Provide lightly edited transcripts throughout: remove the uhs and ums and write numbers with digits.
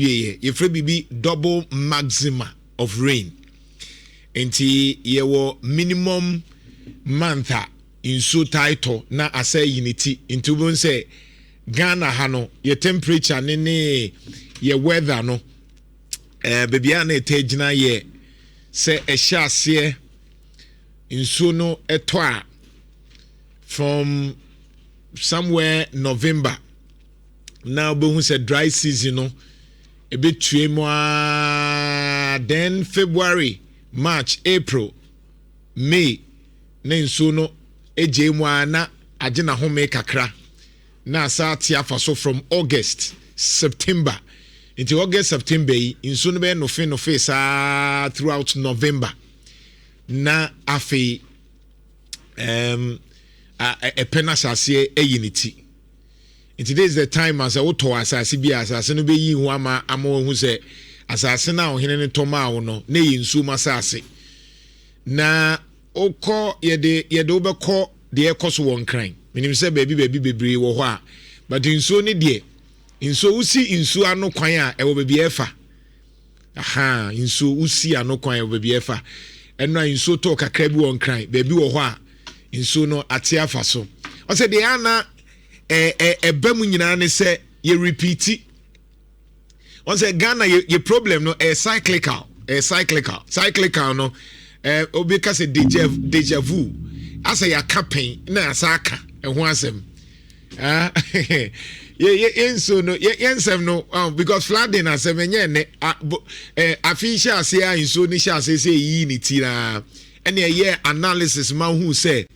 Wieɛ, yɛfrɛ biribi double maxima of rain. Nti yɛwɔ minimum month a nsuo taa tɔ na asa yi ne ti. Nti wobɛhu sɛ Ghana ha no, yɛ temperature ne yɛ weather no, baabi a na ɛta gyina yɛ sɛ ɛhyɛ aseɛ nsuo no ɛtɔ a, from somewhere November, na wobɛhu sɛ dry season no ɛbɛtue mu aa. Then February, March, April, May ne nsuo no gye mu a na agye n'ahome kakra na asa ate afa so from August, September. Nti August, September yi, nsuo no bɛyɛ nofe nofe saa throughout November, na afei ɛpɛ no ahyɛ ayi ne ti. Nti this is the time as wotɔ asase bi a, asase no bɛyi ho ama wahu sɛ asase no a ɔhene no tɔ maa wo no na ɛyɛ nsuo mu asase. Na wokɔ, yɛde wobɛkɔ deɛ ɛkɔ so wɔ Nkran. Menim sɛ baabi bebree wɔ hɔ a, but nsuo no deɛ, nsuo wosi nsuo ano kwan a, ɛwɔ baabi ɛfa aha. Nsuo wosi ano kwan, ɛwɔ baabi ɛfa. Ɛno a nsuo tɔ kakra bi wɔ Nkran, baabi wɔ hɔ a nsuo no ate afa so. Ɔsɛ deɛ ana ɛɛ ɛba mu nyinaa ne sɛ yɛ repeat. Wɔn sɛ Ghana yɛ problem no ɛyɛ cyclical, ɛyɛ cyclical. Cyclical no, obi ka sɛ deja vu, asɛ yɛaka pɛn na yɛasa aka ɛho asɛm. Ah, yɛ nsuo no, yɛ nsɛm no, because flooding asɛm ɛnyɛ ɛnɛ. Afi hyɛ ase a nsuo no hyɛ ase sɛ eyi ne ti naa, ɛna ɛyɛ analysis ma hu sɛ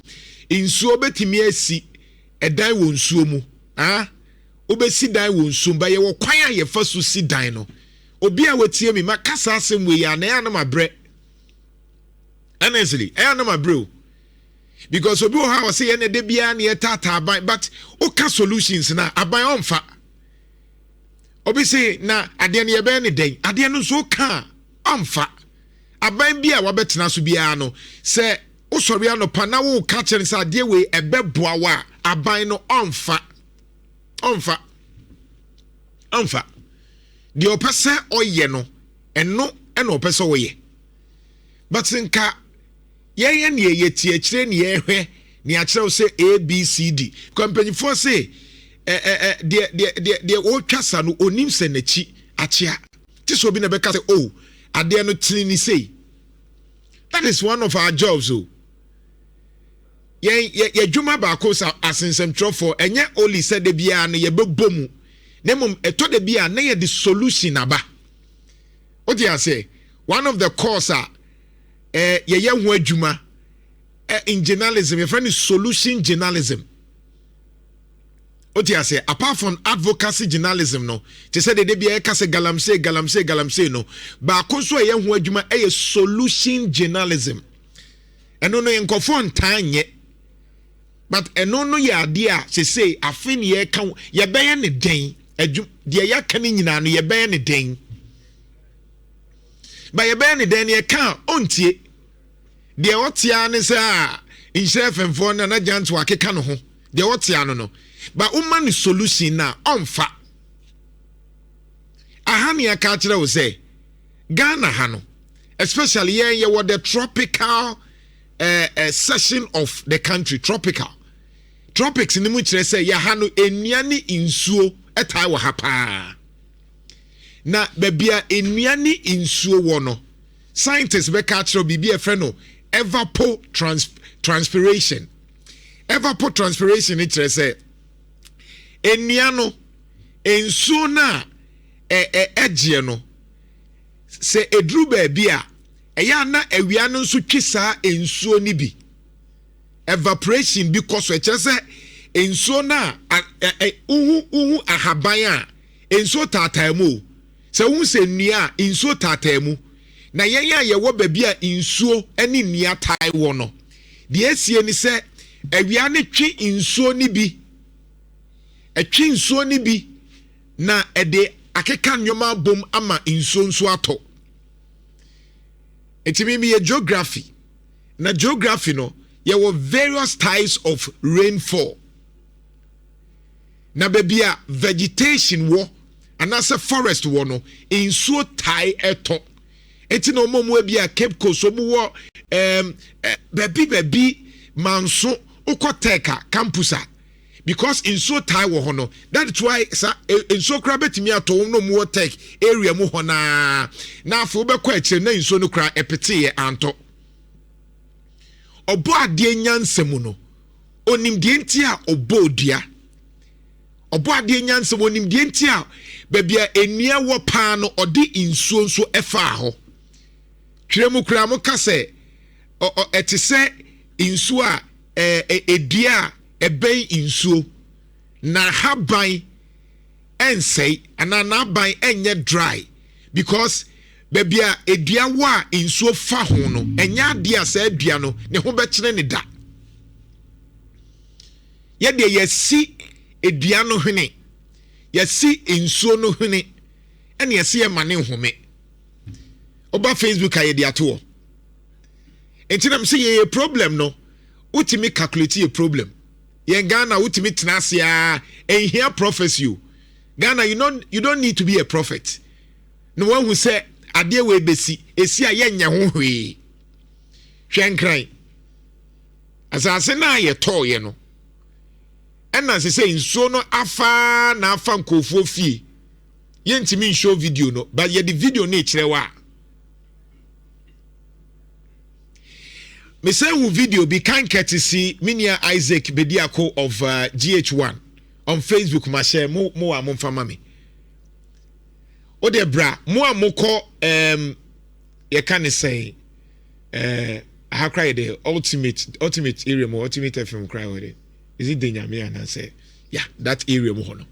nsuo bɛtumi asi ɛdan wɔ nsuo mu. Ah, wobɛsi dan wɔ nsuo mu ba, yɛwɔ kwan a yɛfa so si dan no. Obi a watie mi ma kasa asɛm wei a, na ɛyɛ anam abrɛ. Honestly, ɛyɛ anam abrɛ o, because obi wɔ hɔ a ɔsɛ yɛn na ɛde biara na yɛtaataa aban, but woka solutions na aban ɔnfa. Obi se na adeɛ no yɛbɛyɛ ne dɛn? Adeɛ no nso woka a, ɔnfa. Aban bi a wabɛtena so biara no, sɛ wosɔre anɔpa na woka kyerɛ no sɛ adeɛ wei ɛbɛboa wo a, aban no ɔnfa, ɔnfa, ɔnfa. Deɛ ɔpɛ sɛ ɔyɛ no, ɛno ɛna ɔpɛ sɛ ɔyɛ. But nka yɛyɛ neɛ yɛti akyire ne yɛhwɛ ne akyerɛw sɛ ABCD kɔ. Mpanyinfoɔ se ɛ ɛ ɛ deɛ ɔretwa sa no, onim sɛ n'akyi akyea te sɛ obi na bɛka sɛ, "Oh, adeɛ no tene ne sei." That is one of our jobs o. Yɛn yɛ yɛdwuma baako sa asensɛmtwerɛfoɔ, ɛnyɛ only sɛ de biara no yɛbɛbɔ mu, na mmom ɛtɔ de bi a na yɛde solution aba. O te ase, one of the course a yɛyɛ ho adwuma in journalism, yɛfrɛ no solution journalism. O te ase, apart from advocacy journalism no, te sɛ dede bi a yɛka sɛ galamsey, galamsey, galamsey no, baako nso a ɛyɛ ho adwuma ɛyɛ solution journalism. Ɛno no nkɔfoɔ ntaa nyɛ, but ɛno no yɛ adeɛ a sese afe ne yɛka, yɛbɛyɛ ne den adwum. Deɛ yɛaka no nyinaa no, yɛbɛyɛ ne den ba, yɛbɛyɛ ne den ne yɛka a, ɔntie. Deɛ ɔtea ne sɛ a nhyerɛ fɛmfoɔ no na gyanto akeka no ho. Deɛ ɔtea no, ba woma no solution na ɔmfa. Aha ne yɛka kyerɛ wo sɛ Ghana ha no, especially yɛn yɛwɔ the tropical section of the country. Tropical, tropics ne mu kyerɛ sɛ yɛha no, nnua ne nsuo ɛtae wɔ ha paa. Na baabi a nnua ne nsuo wɔ no, scientists bɛka akyerɛ biribi a yɛfrɛ no evapo transpiration. Evapotranspiration ne kyerɛ sɛ nnua no, nsuo no a ɛ ɛgyeɛ no, sɛ eduru baabi a, ɛyɛ ana awia no nso twi saa nsuo no bi, evaporation bi kɔ so. Ɛkyerɛ sɛ nsuo no a ɛ uhu ahaban a, nsuo taataa mu o. Sɛ wohu sɛ nnua a, nsuo taataa mu. Na yɛn a yɛwɔ baabi a nsuo ne nnua tae wɔ no, deɛ esie ni sɛ awia no twe nsuo no bi, ɛtwe nsuo no bi na ɛde akeka nneɛma abom ama nsuo nso atɔ. Eti mi yɛ geography, na geography no, yɛwɔ various types of rainfall. Na baabi a vegetation wɔ anaasɛ forest wɔ no, nsuo tae ɛtɔ. Eti na wɔn mu bi a Cape Coast, wɔn wɔ baabi baabi manso wokɔ Tech a campus a, because nsuo tae wɔ hɔ no, that is why sa nsuo koraa bɛtumi atɔ wɔn na wɔn wɔ Tech area mu hɔ naa, na afei wobɛkɔ akyire na nsuo no koraa ɛpeteeɛ antɔ. Ɔbɔ adeɛ nyansa mu no, onim deɛ nti a ɔbɔ odua. Ɔbɔ adeɛ nyansa mu, onim deɛ nti a baabi a nnua wɔ paa no, ɔde nsuo nso ɛfaa hɔ. Twerɛ mu koraa mo ka sɛ ɛte sɛ nsuo a edua a ɛbɛn nsuo na haban ɛnsɛe anaa n'aban ɛnyɛ dry, because baabi a edua wɔ a nsuo fa ho no, ɛnyɛ adeɛ a saa dua no ne ho bɛkyerɛ ne da. Yɛdeɛ yɛsi edua no hwene, yɛsi nsuo no hwene, ɛna yɛsi yɛ ma ne nhome. Ɔba Facebook a yɛde ato hɔ, nti nam sɛ yɛyɛ problem no, wotumi calculate yɛ problem. Yɛn Ghana, wotumi tena ase a ɛnhia prophecy o. Ghana, you don't need to be a prophet na wahu sɛ adeɛ wɔ ebesi esi a yɛnyɛ ho hwee. Hwɛ, Nkran asase no a yɛtɔɔyɛ no, ɛna sɛ nsuo no afa na afa nkurɔfoɔ fie. Yɛntumi nhyɛ video no, but yɛde video no ekyerɛ wa. Mesan hu video bi kan kɛte me nua Isaac Bediako of GH1 on Facebook. Ma hyɛ mo mo a momfa ma me o de bra mo a mokɔ yɛka ne sɛn aha kora yɛ de Ultimate area mu, Ultimate FM kora wɔ de, is it de Nyame anaasɛ, yeah, that area mu hɔ no,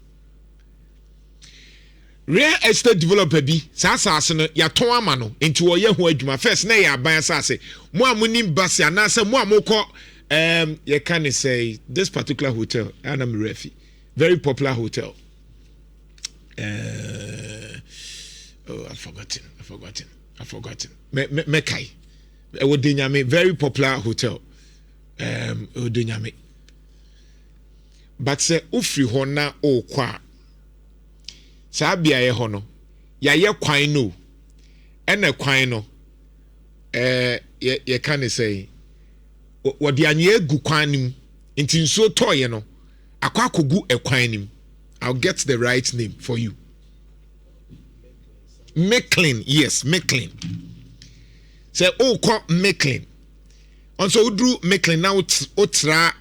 real estate developer bi, saa asase no yɛatɔn ama no, nti wɔyɛ ho adwuma. First na yɛ aban asase. Mo a mo nim basi anaasɛ mo a mokɔ yɛka ne sɛ this particular hotel ana mmerɛ, very popular hotel, oh, I've forgotten, I've forgotten, I've forgotten. Mɛkae. Ɛwɔ Denyame, very popular hotel ɛwɔ Denyame. But sɛ wofiri hɔ na ɔrekɔ a, saa beaeɛ hɔ no, yɛayɛ kwan no, ɛna kwan no yɛka ne sɛ wɔde anwea gu kwan no mu, nti nsuo tɔɔyɛ no akɔ akɔgu ɛkwan no mu. I'll get the right name for you. Micklin, yes, Micklin. Sɛ ɔrekɔ Micklin nso, woduru Micklin na wotra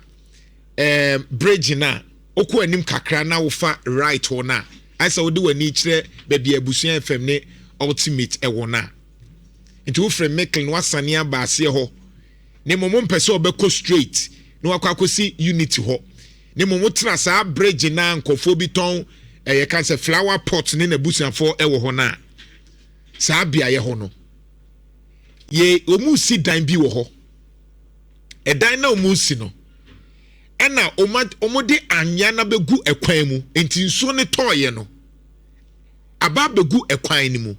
bridge na wokɔ anim kakra na wofa right hɔ na ayɛ sɛ wode w'ani kyerɛ baabi Abusua FM ne Ultimate ɛwɔ no a, nti wofrɛ Micklin, wasane aba aseɛ hɔ. Ne mmom mpɛ sɛ ɔbɛkɔ straight na wakɔ akɔsi Unity hɔ, ne mmom wotena saa bridge na nkɔfoɔ bi tɔn ɛyɛ ka sɛ flower pot ne n'abusuafoɔ ɛwɔ hɔ no a, saa beaeɛ hɔ no, yɛ wɔn si dan bi wɔ hɔ. Ɛdan na wɔn si no, ɛna wɔn de anwea na bɛgu ɛkwan mu, nti nsuo ne tɔɔyɛ no aba abɛgu ɛkwan no mu.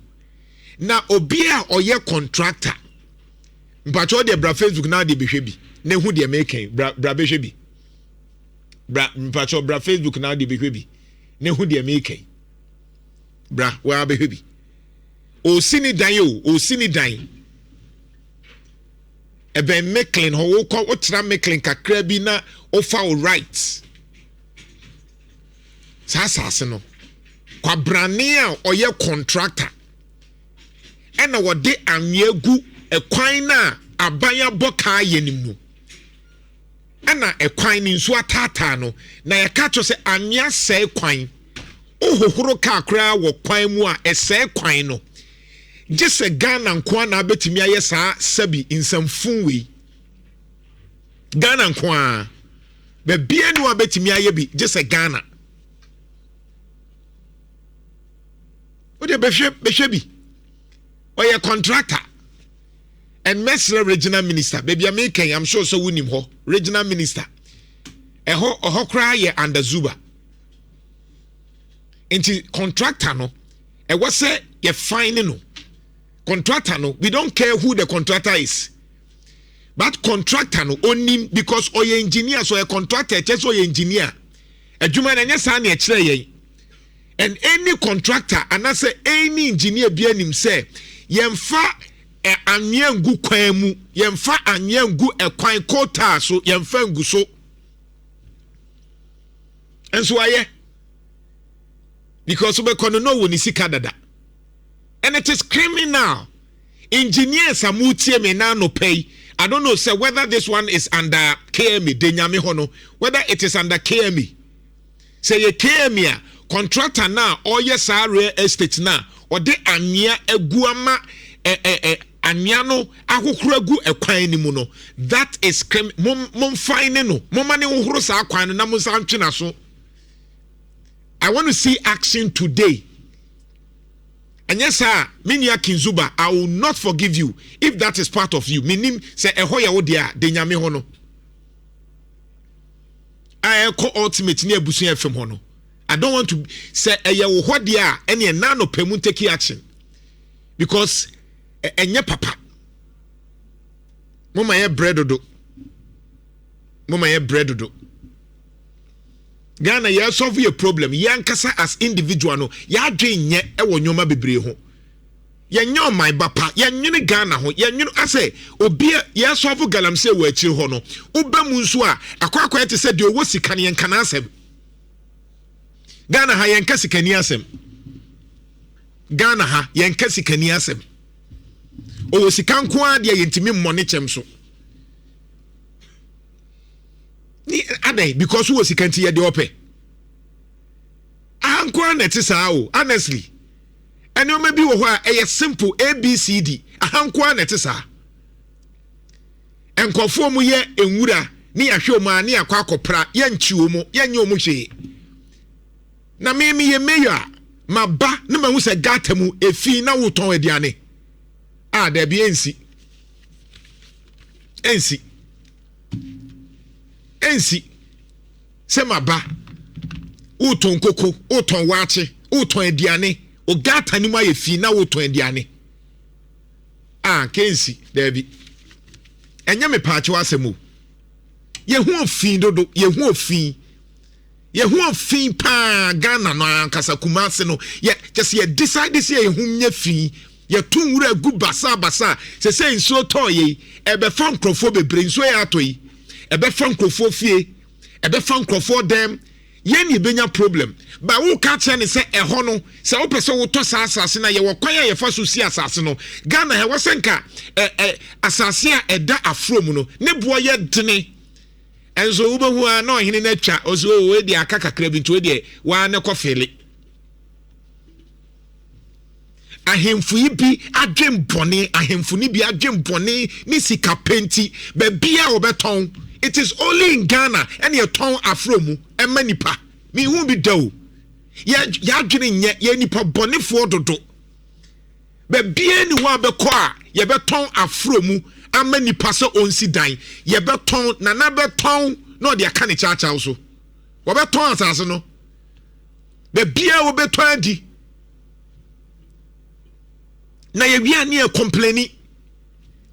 Na obi a ɔyɛ contractor, mpatwɛ, deɛ bra Facebook na deɛ bɛhwɛ bi na ehu deɛ mɛkɛn. Bra, bra bɛhwɛ bi, bra, mpatwɛ, bra Facebook na deɛ bɛhwɛ bi na ehu deɛ mɛkɛn. Bra waa bɛhwɛ bi. Osi ne dan o, osi ne dan ɛbɛn Micklin hɔ. Wokɔ, wotena Micklin kakra bi na wofa wo right, saa asase no, kwabrane a ɔyɛ contractor ɛna wɔde anwea gu ɛkwan no a aban abɔ kaa yɛ nim no, ɛna ɛkwan no nsuo ataataa no, na yɛka kyerɛ sɛ anwea sɛe kwan. Wohohoro kaa koraa wɔ kwan mu a, ɛsɛe kwan no. Gye sɛ Ghana nko a na abɛtumi ayɛ saa sɛbi nsɛmfun wei. Ghana nko a, baabia ni wa bɛtumi ayɛ bi, gye sɛ Ghana. Wode bɛhwɛ, bɛhwɛ bi. Ɔyɛ contractor and mɛsrɛ regional minister, baabi a mekɛn, I'm sure sɛ wonim hɔ, regional minister, ɛhɔ ɔhɔ koraa yɛ under Zuba, nti contractor no, ɛwɔ sɛ yɛ fine no. Contractor no, we don't care who the contractor is, but contractor no onim because ɔyɛ engineer. So ɔyɛ contractor, ɛkyɛ sɛ ɔyɛ engineer. Adwuma no ɛnyɛ saa na ɛkyerɛ yɛn. And any contractor anaasɛ any engineer bi anim sɛ yɛmfa anwea ngu kwan mu, yɛmfa anwea ngu ɛkwan kootaa so, yɛmfa ngu so. Nso ayɛ because wobɛkɔ no na ɔwɔ ne sika dada. And it is criminal. Engineers a motie me na anɔpa yi, I don't know sɛ whether this one is under KMA, de Nyame hɔ no, whether it is under KMA. Sɛ yɛ KMA a, contractor na ɔyɛ saa real estate na ɔde anwea agu ama ɛ ɛ ɛ anwea no ahohoro agu ɛkwan no mu no, that is crim. Momfan ne no, momma ne hohoro saa kwan no na mo nsa ntwe n'aso. I want to see action today. Ɛnyɛ saa, me nua Kinzuba, I will not forgive you if that is part of you. Menim sɛ ɛhɔ yɛ wo deɛ a, de Nyame hɔ no a ɛkɔ Ultimate ne Abusua FM hɔ no, I don't want to sɛ ɛyɛ wo hɔ deɛ a, ɛne ɛna anɔpɛ mu take action because ɛnyɛ papa. Moma yɛ brɛ dodo, moma yɛ brɛ dodo. Ghana yɛ solve yɛ problem, yɛ ankasa as individual no, yɛadwen nyɛ ɛwɔ nneɛma bebree ho. Yɛnyɛ ɔman ba pa, yɛnwene Ghana ho, yɛnwene asɛ obi a yɛ solve galamsey wɔ akyire hɔ no, woba mu nso a akɔ akɔyɛ te sɛ deɛ ɔwɔ sika no, yɛnka n'asɛm. Ghana ha yɛnka sikani asɛm. Ghana ha yɛnka sikani asɛm. Ɔwɔ sika nko ara deɛ, yɛntumi mmɔ ne kyɛm so ni adan because wɔ sika nti yɛde ɔpɛ aha nko ara na ɛte saa o. Honestly, nneɛma bi wɔ hɔ a ɛyɛ simple abcd. Aha nko ara na ɛte saa. Nkurɔfoɔ mu yɛ nwura ne yɛahwɛ wɔn a ne yɛakɔ akɔpra, yɛnkyi wɔn, yɛnyɛ wɔn hwee. Na me meyɛ mayor a, maba ne mahu sɛ gutter mu efi na wotɔn aduane a, daabi, ɛnsi, ɛnsi, ɛnsi sɛ maba wotɔn koko, wotɔn waakye, wotɔn aduane, o gutter no mu ayɛ fi na wotɔn aduane a, kensi daabi. Ɛnyɛ me paakyew asɛm o. Yɛho ofi dodo, yɛho ofi, yɛho ofi paa. Ghana no ankasa, Kumase no, yɛ kyɛ sɛ yɛ decide sɛ yɛho nyɛ fi, yɛto nwura gu basabasa. Sɛ nsuo tɔɔ yɛ yi, ɛbɛfa nkurɔfoɔ bebree. Nsuo yɛ atɔ yi, ɛbɛfa nkurɔfoɔ fie, ɛbɛfa nkurɔfoɔ dɛm. Yɛn ni ebenya problem ba. Woka kyerɛ ne sɛ ɛhɔ no, sɛ wopɛ sɛ wotɔ saa asase no, yɛwɔ kwan a yɛfa so si asase no. Ghana ɛwɔ sɛ nka ɛ ɛ asase a ɛda afro mu no ne boɔ yɛ dene. Ɛnso wobɛhu a na ɔhene no atwa ɔsɛ o, wei deɛ aka kakra bi, nti wei deɛ waa ne kɔ fele. Ahemfo yi bi adwen bɔne, ahemfo no bi adwen bɔne ne sika penti baabi a wɔbɛtɔn. It is only in Ghana ɛne ɛtɔn afro mu ɛma nipa. Mihu bi da o. Yɛ yɛadwene nyɛ, yɛ nipa bɔnefoɔ dodo. Baabiara ni hɔ a bɛkɔ a yɛbɛtɔn afro mu ama nipa sɛ ɔnsi dan. Yɛbɛtɔn, nana bɛtɔn na ɔde aka ne kyaakyaw so. Wɔbɛtɔn asase no, baabiara wɔbɛtɔn adi na yɛwia ne yɛ complain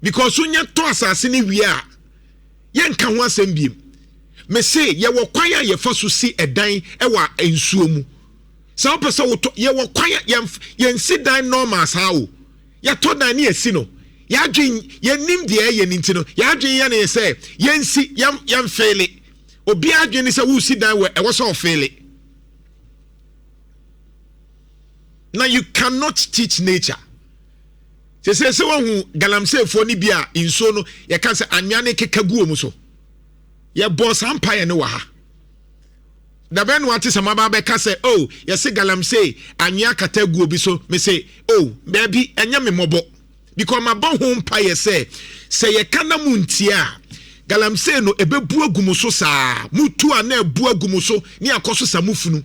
because wonya tɔ asase no wie a, yɛnka ho asɛm biem. Mese yɛwɔ kwan a yɛfa so si ɛdan ɛwɔ nsuo mu. Sɛ wopɛ sɛ wotɔ, yɛwɔ kwan a yɛnsi dan normal saa o. Yɛtɔ dan ne yɛsi no, yɛadwen yɛnim deɛ ɛyɛ no nti no, yɛadwen yɛ ne sɛ yɛnsi yɛmfeele. Obiara adwen ne sɛ wosi dan wɔ ɛwɔ sɛ ɔfeele. Na you cannot teach nature. Sɛ wahu galamseyfoɔ no bi a, nsuo no yɛka sɛ anwea ne keka gu wɔn so. Yɛbɔ saa mpaeɛ no wɔ ha dabɛn no, ate sɛ maba bɛka sɛ, oh, yɛse galamsey anwea kata gu obi so. Me se, oh, baabi ɛnyɛ me mmɔbɔ because mabɔ ho mpaeɛ sɛ yɛka na mu ntie a, galamsey no ɛbɛbu agu mu so saa. Mutu a na ɛbu agu mu so ne akɔ so sa mu funu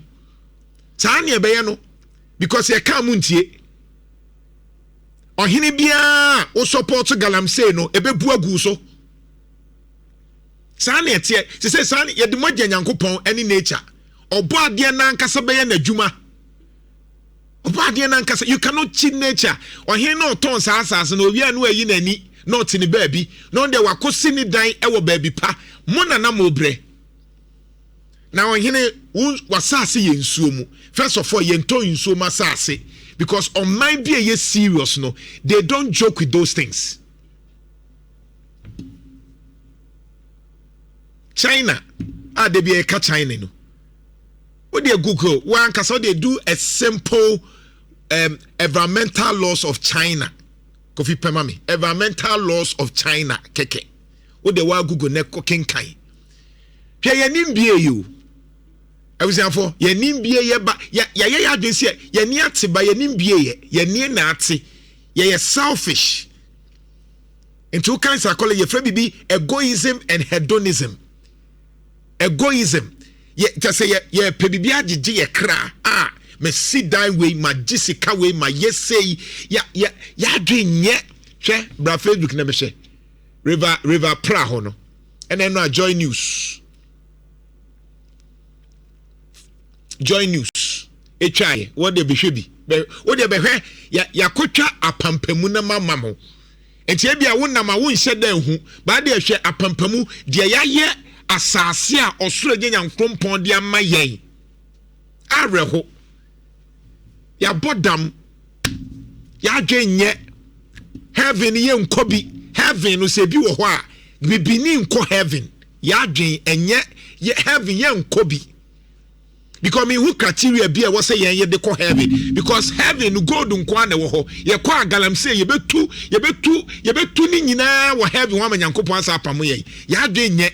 saa ne ɛbɛyɛ no because yɛka mu ntie. Ɔhene biara wo support galamsey no, ɛbɛbu agu so saa ne ɛteɛ. Sɛ saa yɛde mo agya Nyankopɔn ne nature, ɔbɔ adeɛ n'ankasa bɛyɛ n'adwuma. Ɔbɔ adeɛ n'ankasa, you cannot cheat nature. Ɔhene na ɔtɔn saa asase no, owia no ayi n'ani na ɔte ne baabi na ɔno deɛ wakɔsi ne dan wɔ baabi pa. Mo nana mo brɛ. Na ɔhene, wo w'asase yɛ nsuo mu. First of all, yɛntɔ nsuo mu asase because ɔman bi a ɛyɛ serious no, they don't joke with those things. China a da bi ɛka China no, wo deɛ Google, wo ankasa wo deɛ do a simple um, environmental laws of China. Kofi pɛma me environmental laws of China kɛkɛ. Wo deɛ wa Google na ɛkɔ kenkan. Hwɛ yɛn anim bie yi o. Abusuafo, yɛn anim bie yɛ ba yɛ yɛayɛ yɛ adwene sɛ yɛn ani ate ba yɛn anim bie yɛ yɛn ani na ate. Yɛyɛ selfish. Nti wokan psychology yɛfrɛ biribi egoism and hedonism. Egoism yɛ kyɛ sɛ yɛ yɛpɛ biribi agyegye yɛ kra a masi dan wei magye sika wei mayɛ sei yɛ yɛ yɛadwene nyɛ hwɛ bra Facebook na mehwɛ river river pra hɔ no ɛna ɛno a joy news joy news etwaeɛ wɔde bɛhwɛ bi wɔde bɛhwɛ yɛakɔtwa apampamu na mama mo nti ebi a wonam a wonhyɛ dɛ nhu baade ɛhwɛ apampamu deɛ yɛayɛ asase a ɔsoro agya nyankrompɔn de ama yɛn awerɛho yɛabɔ dam yɛadwen nyɛ heaven yɛnkɔ bi heaven no sɛ ebi wɔ hɔ a bibini nkɔ heaven yɛadwen ɛnyɛ yɛ heaven yɛnkɔ bi because mehu criteria bi a ɛwɔ sɛ yɛn yɛde kɔ heaven because heaven no gold nko ara na ɛwɔ hɔ yɛkɔ a galamsey yɛbɛtu yɛbɛtu yɛbɛtu ne nyinaa wɔ heaven hɔ ama nyankopɔn asa apamo yɛn yɛadwen nyɛ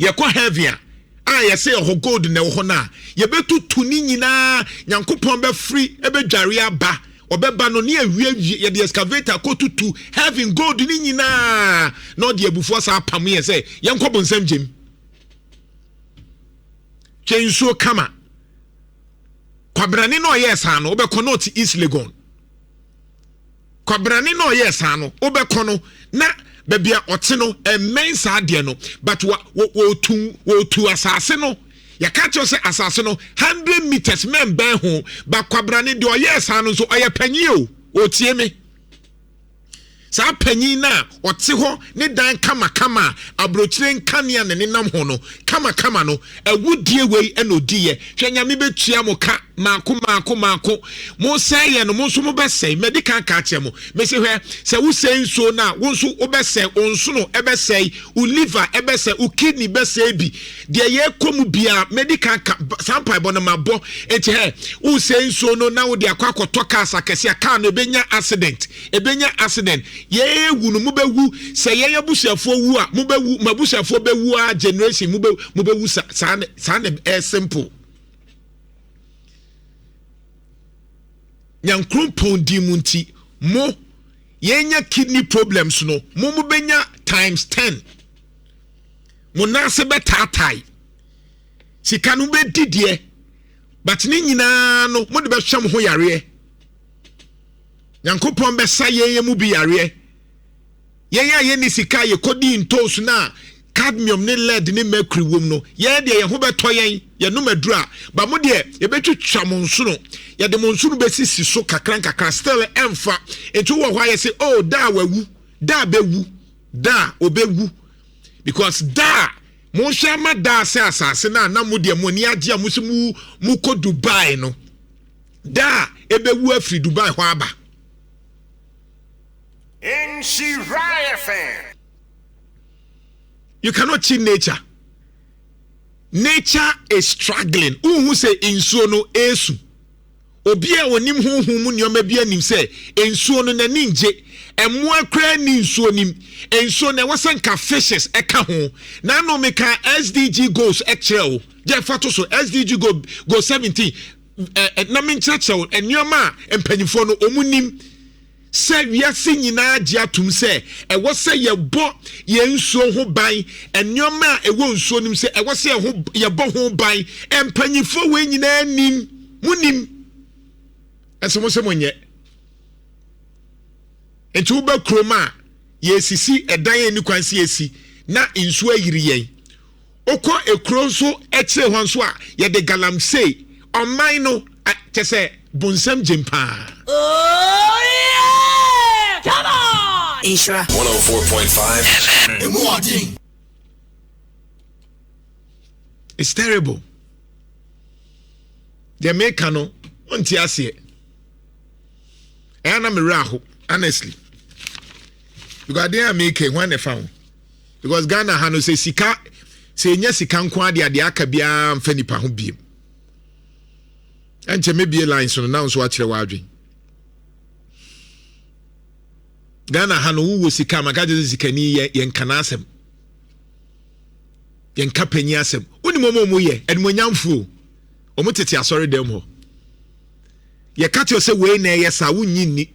Yɛkɔ heaven a, a yɛsɛ ɛhɔ gold na ɛwɔ hɔ no a, yɛbɛtutu ne nyinaa, Nyankopɔn bɛfiri ɛbɛdware aba, ɔbɛba no ne awie yɛde excavator kɔtutu heaven gold ne nyinaa, na ɔde abufuo asa apam yɛn sɛ yɛnkɔ bonsam gyem. Twɛ nsuo kama. Kwabrane na ɔyɛɛ saa no, wobɛkɔ na ɔte East Legon. Kwabrane na ɔyɛɛ saa no wobɛkɔ no na baabi a ɔte no ɛmmɛn saa adeɛ no but wa wɔtu wɔtu asase no yɛka kyerɛ sɛ asase no hundred meters mɛnbɛn ho ba kwabrane deɛ ɔyɛɛ saa no nso ɔyɛ panyin o ɔtie me saa panyin no a ɔte hɔ ne dan kamakama a aburokyire nkanea na nenam ho no kamakama no Awudie wei na ɔdiiɛ. Hwɛ Nyame bɛtua mo ka maako maako maako. Mo sɛe yɛ no mo nso mo bɛsɛe. Madi kan ka akyerɛ mo. Mese hwɛ sɛ wo sɛe nsuo no a wo nso wo bɛsɛe, wo nsono ɛbɛsɛe, wo liver ɛbɛsɛe, wo kidney bɛsɛe bi. Deɛ yɛkɔ mu biara madi kan ka saa mpaebɔ no mabɔ. Enti hɛ wo sɛe nsuo no na wode akɔ akɔtɔ cars akɛseɛ a car no ɛbɛnya accident. Ɛbɛnya accident. Yɛɛwu no mobɛwu sɛ yɛn abusuafoɔ wu a mobɛwu mo abusuafoɔ bɛwu a generation mobɛ mobɛwu sa saa ne saa ne ɛyɛ simple. Nyankrompɔn din mu nti mo yɛnya kidney problems no mo mobɛnya times ten mo nan ase bɛtaatae sika no bɛdi deɛ but ne nyinaa no mode bɛhwɛ mo ho yareɛ. Nyankopɔn bɛsa yɛn yɛn mu bi yareɛ. Yɛn a yɛnni sika a yɛkɔdi ntoosu no a cadmium ne lead ne mercury wom no, yɛn deɛ yɛn ho bɛtɔ yɛn, yɛnom aduru a, ba mo deɛ yɛbɛtwitwa mo nsono, yɛde mo nsono bɛsisi so kakra nkakra, still ɛmfa. Nti wowɔ hɔ a yɛse, oh, da a wawu, da a bɛwu, da a ɔbɛwu. Because da a, monhwɛ ama da a sɛ asase no a na mo deɛ mo ani agye a mo se mo mokɔ Dubai no, Da a ɛbɛwu afiri Dubai hɔ aba. Nhyira FM. You cannot cheat nature. Nature is struggling. Wohu sɛ nsuo no ɛresu. Obi a onim honhom mu nneɛma bi anim sɛ nsuo no n'ani ngye. Mmoa koraa nni nsuo nim. Nsuo no ɛwɔ sɛ nka fishes ɛka ho. N'ano meka SDG goals ɛkyerɛ wo. Gye fa to so SDG goal goal 17. Na menkyerɛkyerɛ wo nneɛma a mpanyinfoɔ no wɔn nim sɛ wiase nyinaa gye atum sɛ ɛwɔ sɛ yɛbɔ yɛn nsuo ho ban nneɛma a ɛwɔ nsuo no mu sɛ ɛwɔ sɛ yɛho yɛbɔ ho ban mpanyinfoɔ wei nyinaa nim mo nim ɛsɛ mo sɛ mo nyɛ nti wobɛ kurom a yɛsisi ɛdan a ɛni kwan si esi na nsuo ayiri yɛn. Wokɔ ekuro nso akyire hɔ nso a, yɛde galamsey, ɔman no kyɛ sɛ bonsam gyem paa. Oh yeah! Come on! Nhyira. 104.5 FM. Emu ɔden. It's terrible. Deɛ meka no, wonte aseɛ. Ɛyɛ na me werɛ aho, honestly. Because adeɛ a meka hwan na ɛfa ho? Because Ghana ha no sɛ sika, sɛ ɛnya sika nko adeɛ adeɛ aka biara mfa nipa ho biem. Ɛnkyɛ mebie lines no na nso akyerɛ w'adwen. Ghana ha no wowɔ sika maka kyerɛ sɛ sikani yɛ yɛnka n'asɛm. Yɛnka panyin asɛm. Wonim wɔn a wɔyɛ animuonyamfoɔ. Wɔn tete asɔre dɛm hɔ. Yɛka kyerɛ sɛ wei na ɛyɛ saa wonnyi nni.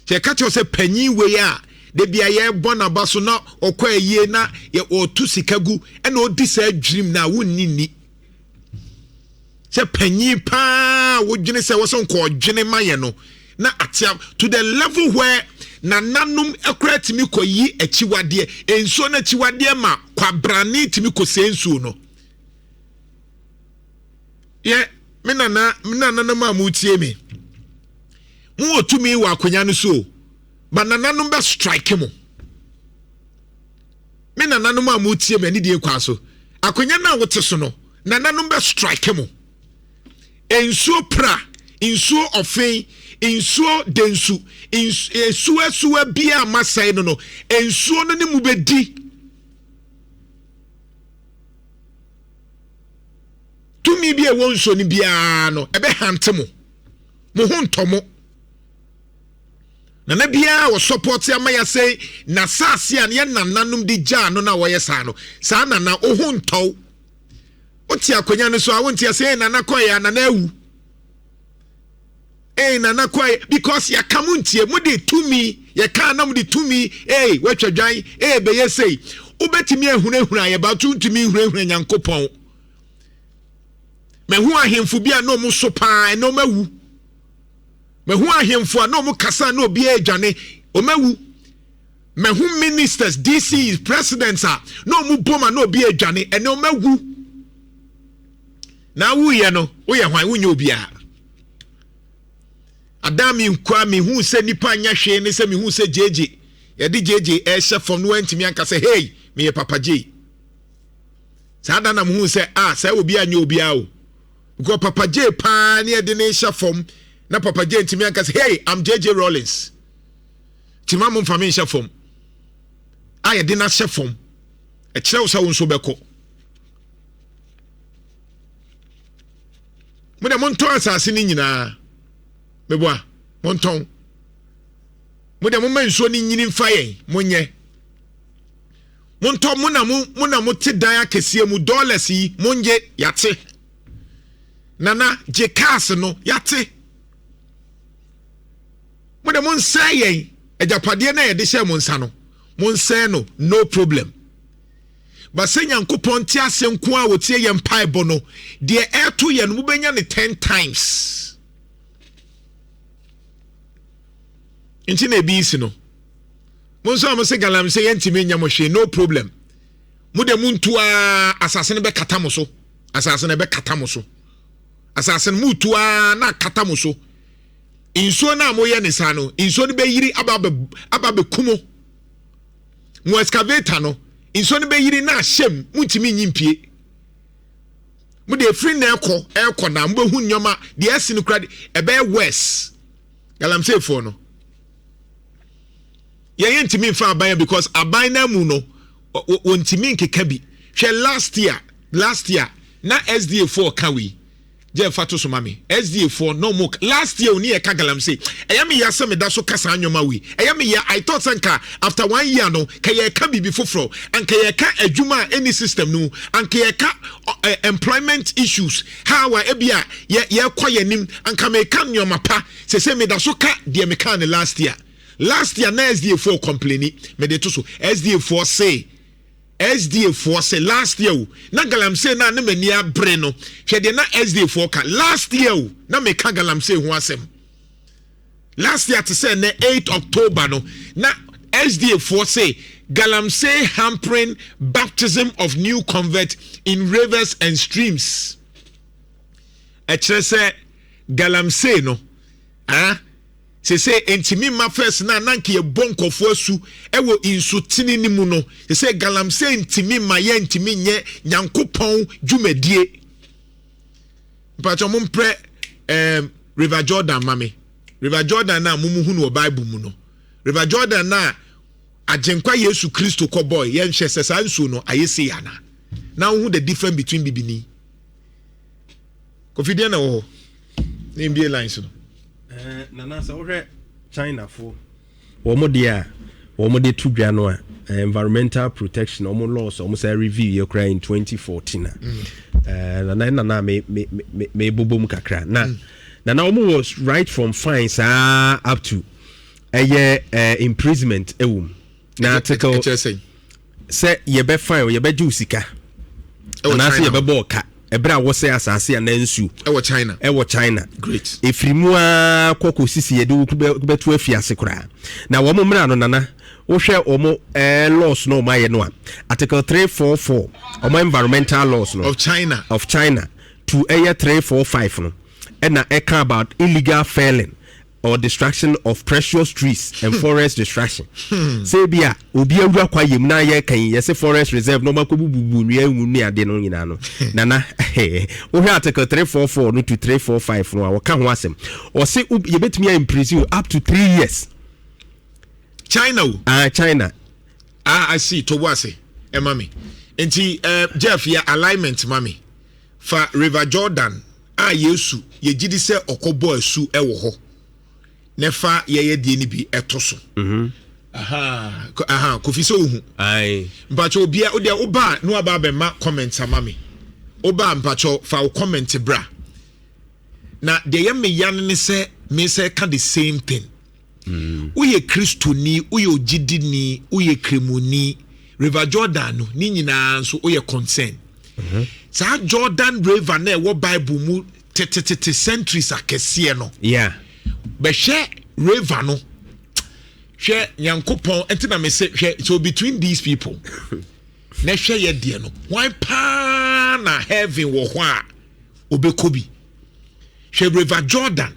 Yɛka kyerɛ sɛ panyin wei a da bia yɛbɔ n'aba so na ɔkɔ ayie na ɔto sika gu ɛna ɔdi saa dwirim na wonnyi nni. Sɛ panyin paa wodwene sɛ wɔsɛ nkɔɔdwene ma yɛ no na atea to the level where nananom akora tumi kɔyi akyiwadeɛ nsuo no akyiwadeɛ ma kwabrane tumi kɔsɛe nsuo no. Yɛ me nana me nananom a motie me, mowɔ tumi wɔ akonnwa no so o, ba nananom bɛ strike mo. Me nananom a motie me anidie kwa so, akonnwa no a wote so no, nananom bɛ strike mo. Nsuo pra, nsuo ɔfen, nsuo densu, nsuo asuwa biara masɛe no no, nsuo no ne mu bɛdi. Tumi bi a ɛwɔ nsuo no biara no, ɛbɛhante mo. Mo ho ntɔ mo. Nana biara wɔ sɔpɔte ama yɛasɛe n'asase a yɛn nananom de gyaa no na wɔyɛ saa no. Saa nana, wo ho ntɔ wo. Wote akonnwa no so a, wonte ase, nana kɔɛ a, nana awu. Ee nana kɔɛ, because yɛaka mo ntie, mo de tumi, yɛka na mo de tumi, ee watwa dwan, ee bɛyɛ sei. Wobɛtumi ahunahuna yɛ ba, wontumi nhunahuna Nyankopɔn. Mahu ahemfo bi a na ɔmo so paa, ɛnɛ ɔmo awu. Mahu ahemfo a na ɔmo kasa na obiara adwane, ɔmo awu. Mahu ministers, DCs, presidents a na ɔmo bom a na obiara adwane, ɛnɛ ɔmo awu. Na awuyɛ no, woyɛ hwan? Wonyɛ obiara. Ada me nkwa mehu sɛ nipa nyɛ hwee ne sɛ mehu sɛ gyegye yɛde gyegye ɛhyɛ fam no wantumi anka sɛ hey meyɛ papa gyei. Saa da na mehu sɛ ah sɛ obi anyɛ obiara o. Because papa gyei paa ne yɛde ne hyɛ fam na papa gyei ntumi anka sɛ hey I'm JJ Rawlings. Tima mo mfa me nhyɛ fam. A yɛde no ahyɛ fam. Ɛkyerɛ wo sɛ wo nso bɛkɔ. Mo de montɔn asase no nyinaa. Meboa, montɔn. Mo de momma nsuo no nyini mfa yɛn, monyɛ. Montɔ, mo na mo, mo na mote dan akɛseɛ mu, dollars yi, mongye, yate. Nana, gye cars no, yate. Mo de monsɛe yɛn agyapadeɛ no a yɛde hyɛɛ mo nsa no, monsɛe no, no problem. But sɛ Nyankopɔn te ase nko a wɔtie yɛn mpaebɔ no, deɛ ɛreto yɛn no, mobɛnya no 10 times. Nti na ebi si no. Mo nso a mo se galamsey yɛntumi nyɛ mo hwee, no problem. Mo de mo ntu a asase no bɛkata mo so. Asase no bɛkata mo so. Asase no mo tu a na akata mo so. Nsuo no a moyɛ ne saa no, nsuo no bɛyiri aba abɛku mo. Mo excavator no, nsuo no bɛyiri na ahyɛ mu, montumi nyi mpie. Mo de efiri na ɛkɔ ɛkɔ na mobɛhu nneɛma deɛ ɛsi no kora ɛbɛyɛ worse. Galamseyfoɔ no, yɛn yɛntumi nfa aban because aban no amu no wɔntumi nkeka bi. Hwɛ last year, last year na SDA foɔ ka wei. Gye fa to so ma me. SDA foɔ no mo last year oni ɛka galamsey. Ɛyɛ me ya sɛ meda so ka saa nneɛma wei. Ɛyɛ me ya. I thought sɛ nka after 1 year no ka yɛka biribi foforɔ. Anka yɛka adwuma a ɛni system no mu. Anka yɛka employment issues. How a ebi a yɛkɔ yɛn anim. Anka meka nneɛma pa. Sɛ sɛ meda so ka deɛ meka ne last year. Last year na SDA foɔ complaini. Mede to so. SDA foɔ say SDA foɔ sɛ last year o na galamsey na ne m'ani abere no hwɛ deɛ na SDA foɔ ka last year o na meka galamsey ho asɛm last year te sɛ nɛ 8 October no na SDA foɔ sɛ galamsey hampering baptism of new convert in rivers and streams. Ɛkyerɛ sɛ galamsey no ah. Sese ntumi mma first na na nka yɛbɔ nkɔfoɔ asu ɛwɔ nsutene no mu no, sese galamsey ntumi mma yɛ ntumi nyɛ Nyankopɔn dwumadie. Mpakyɛ mo mprɛ River Jordan ma me. River Jordan na mo hu no wɔ Bible mu no. River Jordan na Agyenkwa Yesu Kristo kɔbɔe, yɛnhwɛ sɛ saa nsuo no ayɛ sei ana. Na wohu the difference between bibini. Kofi deɛ na ɛwɔ hɔ na mbie lines no. Eh, nana sɛ wohwɛ Chinafoɔ wɔn deɛ a wɔn de to dwa no a, environmental protection wɔn laws wɔn sɛ review yɛ koraa in 2014 a, nana ɛna na me me me me bobom kakra na nana wɔn wɔ right from fine saa up to ɛyɛ imprisonment ɛwɔ mu na article sɛ yɛbɛ fine yɛbɛgye wo sika anaasɛ yɛbɛbɔ ɔka ɛberɛ a wɔsɛ asase anaa nsuo ɛwɔ China, ɛwɔ China. Great. Ɛfiri mu ara kɔ kɔsisi yɛde wo bɛto afiase koraa. Na wɔn mmara no, nana, wohwɛ wɔn laws no wɔn ayɛ no a, article 344 wɔn environmental laws no of China, of China to ɛyɛ 345 no, ɛna ɛka about illegal felling or destruction of precious trees and forest destruction. Sɛ bi a obi awura kwa yam na yɛ kan yɛsɛ forest reserve na ɔma kɔ bububu nnua ngu ne ade no nyinaa no, nana, wohwɛ article 344 no to 345 no a, wɔka ho asɛm. Ɔse yɛbɛtumi a imprison you up to 3 years. China o. Ah, China. Ah, I see. Tobo ase ɛma me. Nti Jeff, yɛ alignment ma me. Fa River Jordan a Yesu yɛgye di sɛ ɔkɔbɔ asu wɔ hɔ na fa yɛyɛ deɛ no bi ɛto so. Aha, aha, Kofi sɛ ohu. Mpakyɛ obia wodeɛ woba a na waba abɛma comment ama me. Woba mpakyɛ fa wo comment bra. Na deɛ yɛ me ya no ne sɛ me sɛ ka the same thing. Woyɛ Kristoni, woyɛ ogyidini, woyɛ kremoni. River Jordan no ne nyinaa nso woyɛ concern. Saa Jordan River na ɛwɔ Bible mu tetetete centuries akɛseɛ no. Bɛhwɛ river no. Hwɛ Nyankopɔn nti na me se hwɛ, so between these people na hwɛ yɛ deɛ no, hwan paa na heaven wɔ hɔ a obɛkɔ bi? Hwɛ River Jordan.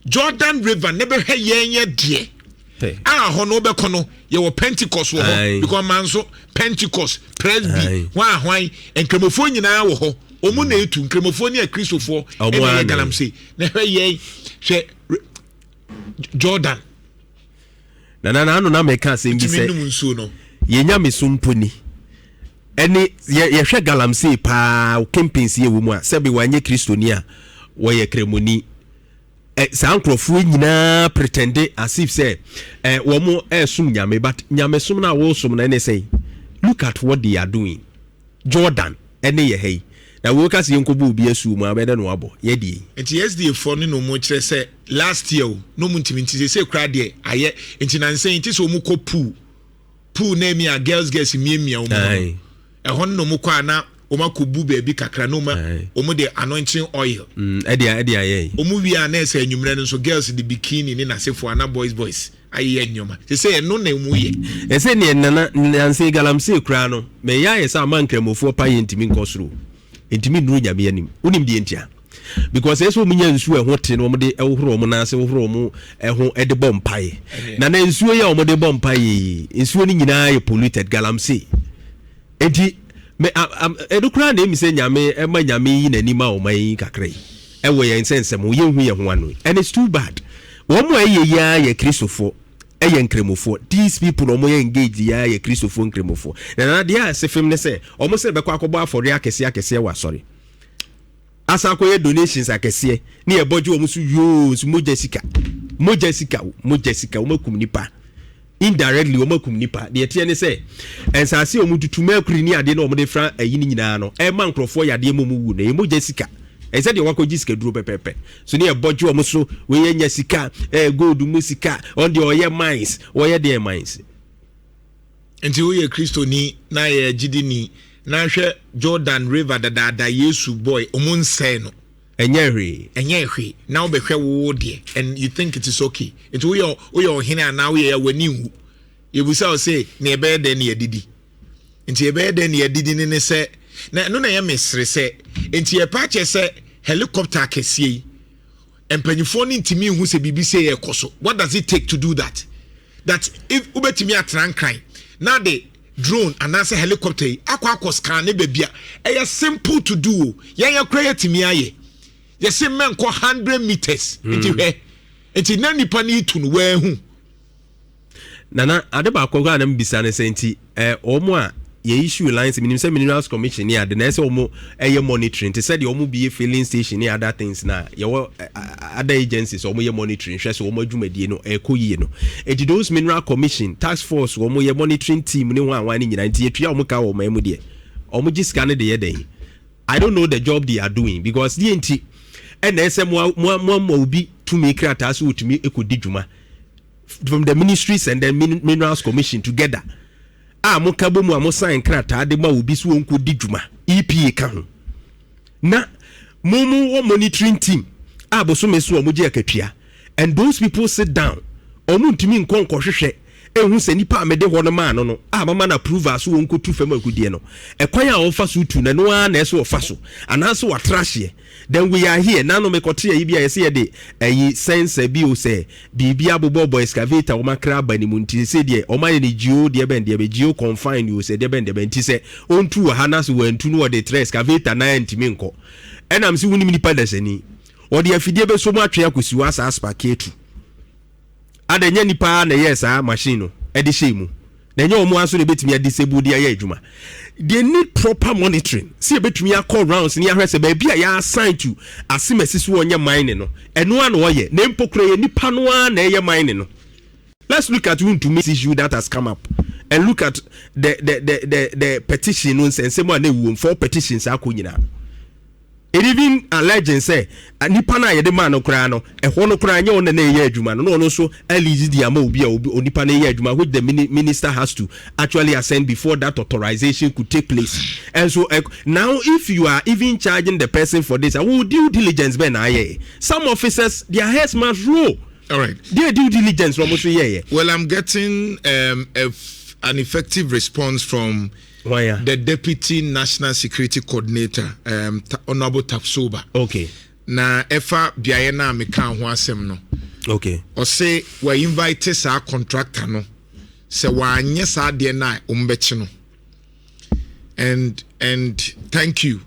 Jordan River ne bɛhwɛ yɛn yɛ deɛ a hɔ no wobɛkɔ no, yɛwɔ Pentecost wɔ hɔ because man so Pentecost, Presby, hwan hwan nkramofoɔ nyinaa wɔ hɔ. Ɔmo na etu nkramofoɔ ne akristofoɔ ɛna yɛ galamsey. Na hwɛ yɛn, hwɛ Jordan. Nana na ano na meka asɛm bi sɛ nsuo no yɛnya me so mpo ni ɛne yɛhwɛ galamsey paa kempins yɛ wɔ mu a, sɛbe wanyɛ kristoni a wɔyɛ kramoni. Saa nkurɔfoɔ nyinaa pretende as if sɛ wɔn ɛsom Nyame, but nyamesom no a wɔresom no ɛne sɛn? Look at what they are doing. Jordan ɛne yɛ ha yi na wɔka sɛ yɛnkɔbɔ obi asuo mu a, bɛdɛ no wabɔ yɛdeɛ yi. Nti SDA foɔ no na ɔmo kyerɛ sɛ last year o na ɔmo ntumi, nti sese koraa deɛ ayɛ nti nansa yi nti sɛ ɔmo kɔ pool na emi a girls miamia ɔmo ho no, ɛhɔ no na ɔmo kɔ a na ɔmo akɔbu baabi kakra na ɔmo de anointing oil. Ɛde ayɛ yi. Ɔmo wie a na ɛsɛ enyimrɛ no nso girls de bikini ne n'asefoɔ ana boys ayeyɛ nneɛma sese ɛno na ɔmo yɛ. Ɛsɛ neɛ nana nansa galamsey koraa no mɛyɛ ayɛ sɛ ama nkramofoɔ pa yɛ ntumi nkɔ soro, ntumi nnuru Nyame anim. Wonim deɛ ntia? Because ɛsɛ wɔn nya nsuo a ɛho te na wɔn de ɛhohoro wɔn nan ase, hohoro wɔn ɛho ɛde bɔ mpaeɛ. Na nsuo yi a wɔn de bɔ mpaeɛ yi, nsuo no nyinaa yɛ polluted galamsey. Eti mɛ ɛno koraa na emi sɛ Nyame ɛma Nyame yi n'anim a ɔman yi kakra yi ɛwɔ yɛn sɛ nsɛm yɛn hu yɛn ho ano, and it's too bad. Wɔn a ɛyɛ yi ara yɛ Kristofoɔ, ɛyɛ nkramofoɔ. These people wɔn yɛ engaged yi ara yɛ Kristofoɔ, nkramofoɔ. Na nana deɛ a ɛsɛ fam ne sɛ wɔn sɛ bɛkɔ akɔbɔ afɔre akɛseɛ akɛseɛ wɔ asɔre asa akɔyɛ donations akɛseɛ ne yɛbɔ gye wɔn so yoo nso mogya sika, mogya sika, mogya sika. Wɔn akum nipa indirectly, wɔn akum nipa. Deɛ ɛteɛ ne sɛ nsaase a wɔn tutu mercury ne adeɛ na wɔn de fra ayi ne nyinaa no ɛma nkurɔfoɔ yadeɛ mu wɔn wu no, ɛyɛ mogya sika. Ɛsɛ deɛ wakɔgye sika duro pɛpɛɛpɛ so ne yɛbɔ gye wɔn so. Wɔyɛ nya sika gold mu sika, ɔn deɛ ɔyɛ mines, wɔyɛ deɛ mines. Nti woyɛ Kristoni na yɛ gyidini na hwɛ Jordan River dadaada Yesu boy ɔmo nsɛe no. Ɛnyɛ hwee. Ɛnyɛ hwee na wobɛhwɛ wo deɛ and you think it is okay. Nti woyɛ ɔhene anaa woyɛ yɛ w'ani nwu. Yɛbusa wo sɛ na yɛbɛyɛ dɛn na yɛdidi? Nti yɛbɛyɛ dɛn na yɛdidi ne ne sɛ na ɛno na ɛyɛ mesere sɛ nti yɛpa akyɛ sɛ helicopter akɛseɛ yi. Mpanyinfoɔ no ntumi nhu sɛ biribi sɛ yɛ kɔ so. What does it take to do that? That if wobɛtumi atena Nkran na de drone anaasɛ helicopter yi akɔ scan ne baabi a, ɛyɛ simple to do o. Yɛn yɛ kora yɛtumi ayɛ. Yɛsɛ mmɛnkɔ 100 meters. Nti hwɛ, nti na nipa no itu no wɔahu. Nana, ade baako koraa na mbisa ne sɛ, nti wɔn a yɛ issue license, minim sɛ Minerals Commission ne ade na ɛsɛ wɔn ɛyɛ monitoring te sɛ deɛ wɔn bi yɛ filling station ne other things, na yɛwɔ other agencies wɔn yɛ monitoring hwɛ sɛ wɔn adwumadie no ɛkɔ yie no. Eti those Mineral Commission task force, wɔn yɛ monitoring team ne ho awan ne nyinaa, nti yɛtua wɔn ka wɔ ɔman mu deɛ, wɔn gye sika no de yɛ dɛn? I don't know the job they are doing, because deɛ nti ɛna ɛsɛ mo ama obi tumi krataa so wotumi ekɔdi dwuma from the ministries and the Minerals Commission together a mo ka bɔ mu a mo sign krataa de ma obi so wɔn kɔ di dwuma, EPA ka ho, na mo wɔ monitoring team a bosome so wɔn gye akatua, and those people sit down, wɔn ntumi nkɔ nkɔhwehwɛ ehu sɛ nipa a mede hɔ no maa no a mama na approval so wɔn kɔtu fam akudie no, ɛkwan a wɔfa so tu na ɛno ara na ɛsɛ wɔfa so anaasɛ wɔatra hyeɛ. Then we are here nanu mekɔte ayi bi a yɛsɛ yɛde ɛyi sensor bi o, sɛ biribi abobɔbɔ excavator wɔn akra aba ne mu, nti sɛ deɛ wɔn ayɛ ne geo deɛ bɛn deɛ bɛ geo confine o, sɛ deɛ bɛn deɛ bɛn, nti sɛ ɔntu wɔ ha na so wɔntu no, wɔde trɛ excavator nan ntumi nkɔ. Ɛnam sɛ wonim nipa dasani wɔde afidie bɛso mu atwe akɔsi hɔ asa aspark etu ada, nyɛ nipa na ɛyɛ saa machine no ɛde hyɛ mu, na ɛnyɛ wɔn aso na ebɛtumi adisable de ayɛ adwuma. They need proper monitoring si ebɛtumi akɔ rounds ni ahwɛ sɛ baabi a yɛ assign to asemasi so wɔnyɛ mining no, ɛno ano ɔyɛ na mpo kura yɛ nipa no ara na ɛyɛ mining no. Let's look at Wuntumi issue that has come up and look at the petition no, nsɛnsɛm a na ewu four petitions akɔ nyinaa. It even alleging sɛ nipa no a yɛde maa no koraa no, ɛhɔ no koraa nyɛ ɔno na ɛyɛ adwuma no, na ɔno nso alease di ama obi a obi onipa no yɛ adwuma, which the minister has to actually assent before that authorization could take place. And so now if you are even charging the person for this, uh, due diligence bɛn na ayɛ? Some officers, their heads must roll. All right. Their due diligence wɔn nso yɛ yɛ. Well, I'm getting an effective response from Why, the Deputy National Security Coordinator, Honorable Tapsoba. Na ɛfa beaeɛ no a meka ho asɛm no. Ɔse wɔ invite saa contractor no sɛ wanyɛ saa adeɛ no a, ɔmbɛkye no. And thank you,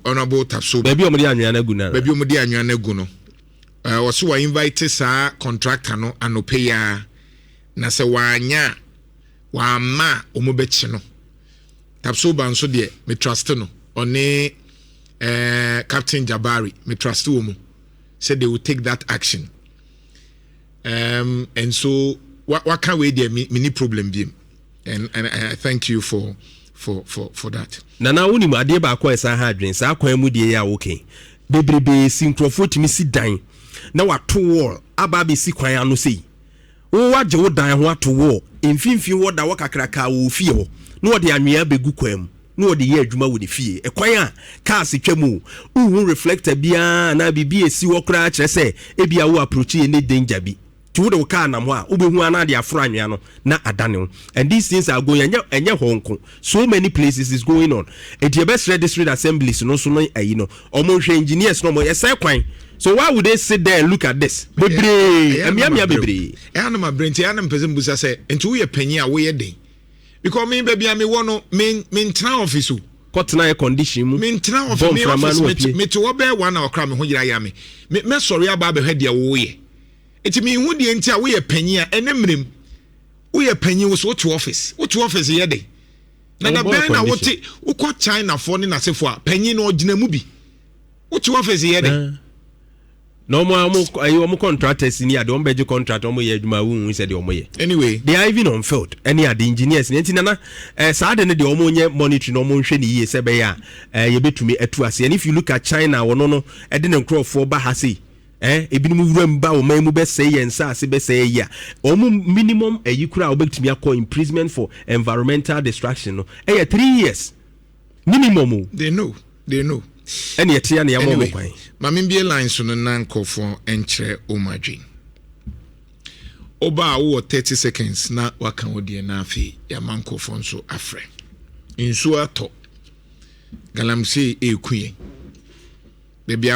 Honorable Tapsoba. Baabi a wɔde anwea no agu no. Baabi a wɔde anwea no agu no. Ɔse wɔ invite saa contractor no anɔpɛ yi ara, na sɛ wanyɛ a, wamma a, wɔn bɛkye no. Tapsoba nso deɛ, me trust no, ɔne Captain Jabari, me trust wɔ mu sɛ they will take that action. And so waka wei deɛ, me ni problem bi, and I thank you for that. Nana, wonim adeɛ baako a ɛsan ha adwene saa kwan mu deɛ yɛ a woke bebrebe si, nkurɔfoɔ tumi si dan na wato wall aba abɛsi kwan ano sei. Wo wagye wo dan ho ato wall mfimfini hɔ da hɔ kakraka wɔ fie hɔ, na wɔde anwea bɛgu kwan mu na wɔde yɛ adwuma wɔ ne fie. Ɛkwan a cars twa mu, wohu reflector biara anaa biribi esi hɔ koraa kyerɛ sɛ ebi a wo approach yɛ ne danger bi, nti wode wo car nam hɔ a, wobɛhu ana de aforo anwea no na adane wo. And these things are going, ɛnyɛ hɔ nko, so many places is going on. Enti yɛbɛsrɛ district assemblies no so no, ayi no, ɔmo nhwɛ engineers no, ɔmo yɛsɛ kwan so. Why would they sit there and look at this? Bebree, mmeammea bebree. Ɛyɛ anam abrɛ, nti ɛyɛ anam pɛ sɛ mbusa sɛ, nti woyɛ panyin a, woyɛ den? Because me, baabi a mewɔ no, me mentena office o. Kɔtena air condition mu. Mentena office. Me office, mete hɔ bɛyɛ one hour koraa, me ho yera ya me. Mɛsɔre aba abɛhwɛ deɛ woyɛ. Nti mehu deɛ nti a woyɛ panyin a, ɛne mmerɛm woyɛ panyin wo so wote office, wote office yɛ den na da bɛn na wote? Wokɔ Chinafoɔ ne n'asefoɔ a, panyin no ɔgyina mu bi, wote office yɛ den. Na ɔmo a ɔmo ayi ɔmo contractors ni ade, ɔmo bɛgye contract, ɔmo yɛ adwuma, ahuhu sɛ deɛ ɔmo yɛ. Anyway. They are even on field ɛne ade, engineers ne. Nti nana, saa de no deɛ, ɔmo nyɛ monitoring na ɔmo nhwɛ ne yie sɛ ɛbɛyɛ a yɛbɛtumi atu ase. And if you look at China, wɔno no ɛde ne nkurɔfoɔ ba ha sei, ebinom wura mu ba ɔman mu bɛsɛe yɛn nsaase, bɛsɛe yi a, ɔmo minimum ɛyi kura a wɔbɛtumi akɔ imprisonment for environmental destruction no ɛyɛ 3 years minimum o. They know, they know. Ɛne ɛte ya ne yɛma ɔmo kwan. Maame bie line so no na nkɔfoɔ nkyerɛ ɔmo adwen. Ɔba a wowɔ 30 seconds na waka wo deɛ, na afei yɛama nkɔfoɔ nso afrɛ. Nsuo atɔ, galamsey eku yɛn baabi a.